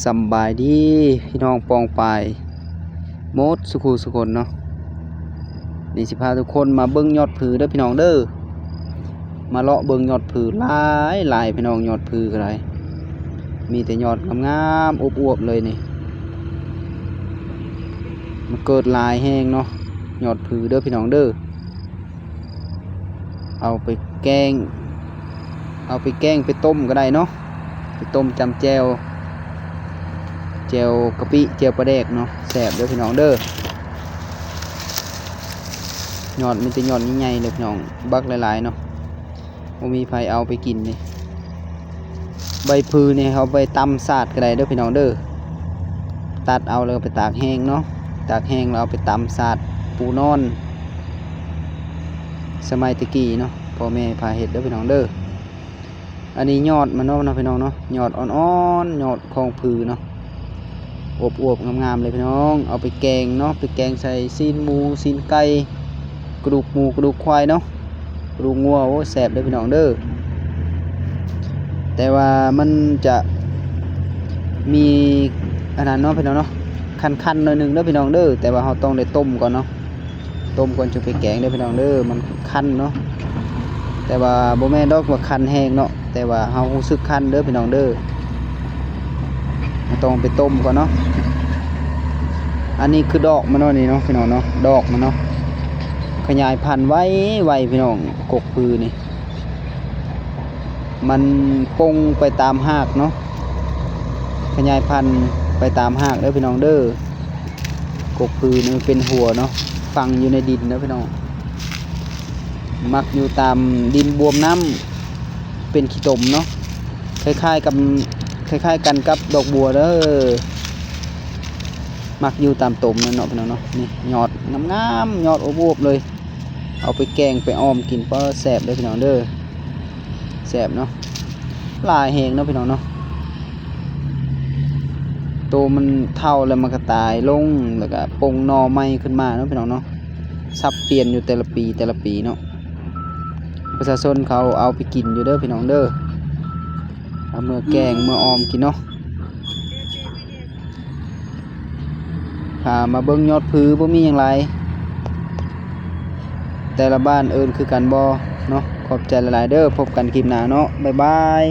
ສຳບາຍດີພີ່ນ້ອງປ້ອງປາຍໝົດສູ່ຄູ່ສູ່ຄົນເນາະ. ນີ້ຊິພາທຸກຄົນມາເບິ່ງຍອດຜືເດີພີ່ນ້ອງເດີ. ມາເລາະເບິ່ງຍອດຜືຫຼາຍໆ ພີ່ນ້ອງ, ຍອດຜືກໍໄດ້ ມີແຕ່ຍອດງາມໆ ອວບໆ ເລີຍນີ້. ມັນເກີດຫຼາຍແຮງເນາະ ຍອດຜືເດີພີ່ນ້ອງເດີ. ເອົາໄປແກງ ເອົາໄປແກງໄປຕົ້ມກໍໄດ້ເນາະ, ໄປຕົ້ມຈຳແຈ່ວ ແຈ່ວກະປິ ແຈ່ວປາແດກເນາະ, ແຊບເດີພີ່ນ້ອງເດີ. ຍອດມີແຕ່ຍອດໃຫຍ່ໆ ເດີພີ່ນ້ອງ, ບັກຫຼາຍໆ ເນາະ, ບໍ່ມີໃຜເອົາໄປກິນນີ້. ໃບຜືນີ້ເຮົາໄປຕຳສາດກໍໄດ້ເດີພີ່ນ້ອງເດີ. ຕັດເອົາແລ້ວໄປຕາກແຫ້ງເນາະ, ຕາກແຫ້ງແລ້ວເອົາໄປຕຳສາດປູນອນ ສະໄໝແຕ່ກີ້ເນາະ, ພໍ່ແມ່ພາເຮັດເດີພີ່ນ້ອງເດີ. ອັນນີ້ຍອດມັນເນາະ ເນາະພີ່ນ້ອງເນາະ, ຍອດອ່ອນໆ ຍອດຂອງຜືເນາະ, ອວບໆ ງາມໆ ເລີຍພີ່ນ້ອງ. ເອົາໄປແກງເນາະ, ໄປແກງໃສ່ຊີ້ນໝູ ຊີ້ນໄກ່ ກະດູກໝູ ກະດູກຄວາຍເນາະ, ກະດູກງົວ. ໂອ້ ແຊບເດີພີ່ນ້ອງເດີ. ແຕ່ວ່າມັນຈະມີອັນນັ້ນເນາະພີ່ນ້ອງເນາະ, ຄັນໆ ໜ້ອຍໜຶ່ງເດີພີ່ນ້ອງເດີ. ແຕ່ວ່າເຮົາຕ້ອງໄດ້ຕົ້ມກ່ອນເນາະ, ຕົ້ມກ່ອນຈຶ່ງໄປແກງເດີພີ່ນ້ອງເດີ, ມັນຄັນເນາະ. ແຕ່ວ່າບໍ່ແມ່ນດອກວ່າຄັນແຮງເນາະ, ແຕ່ວ່າເຮົາຮູ້ສຶກຄັນເດີພີ່ນ້ອງເດີ. ເຮົາຕ້ອງໄປຕົ້ມກ່ອນເນາະ. ອັນນີ້ຄືດອກມັນເນາະ ນີ້ເນາະພີ່ນ້ອງເນາະ, ດອກມັນເນາະ ຂະຫຍາຍພັນໄວໆ ພີ່ນ້ອງ. ກົກຜືນີ້ ມັນປົ່ງໄປຕາມຮາກເນາະ, ຂະຫຍາຍພັນໄປຕາມຮາກເດີພີ່ນ້ອງເດີ. ກົກຜືນີ້ມັນເປັນຫົວເນາະ, ຝັງຢູ່ໃນດິນເດີພີ່ນ້ອງ, ມັກຢູ່ຕາມດິນບວມນ້ຳ ເປັນຂີ້ຕົມເນາະ, ຄ້າຍໆ ກັບ ຄ້າຍໆ ກັນກັບດອກບົວເດີ, ມັກຢູ່ຕາມຕົມນັ້ນເນາະພີ່ນ້ອງເນາະ. ນີ້ຍອດງາມໆ ຍອດອວບໆ ເລີຍ, ເອົາໄປແກງໄປອອມກິນ ປາ ແຊບເດີພີ່ນ້ອງເດີ, ແຊບເນາະ. ຫຼາຍແຮງເນາະພີ່ນ້ອງເນາະ, ໂຕມັນເຖົ້າແລ້ວມັນກໍຕາຍລົງ ແລ້ວກໍປົ່ງໜໍ່ໃໝ່ຂຶ້ນມາເນາະພີ່ນ້ອງເນາະ, ສັບປ່ຽນຢູ່ແຕ່ລະປີ ແຕ່ລະປີເນາະ. ປະຊາຊົນເຂົາເອົາໄປກິນຢູ່ເດີພີ່ນ້ອງເດີ, ເອົາເມືອແກງເມືອອອມກິນເນາະ. ພາມາເບິ່ງຍອດຜື ບໍ່ມີຫຍັງຫຼາຍ, ແຕ່ລະບ້ານເອີ້ນຄືກັນບໍ່ເນາະ. ຂອບໃຈຫຼາຍໆ ເດີ, ພົບກັນຄລິບໜ້າເນາະ, ບາຍບາຍ.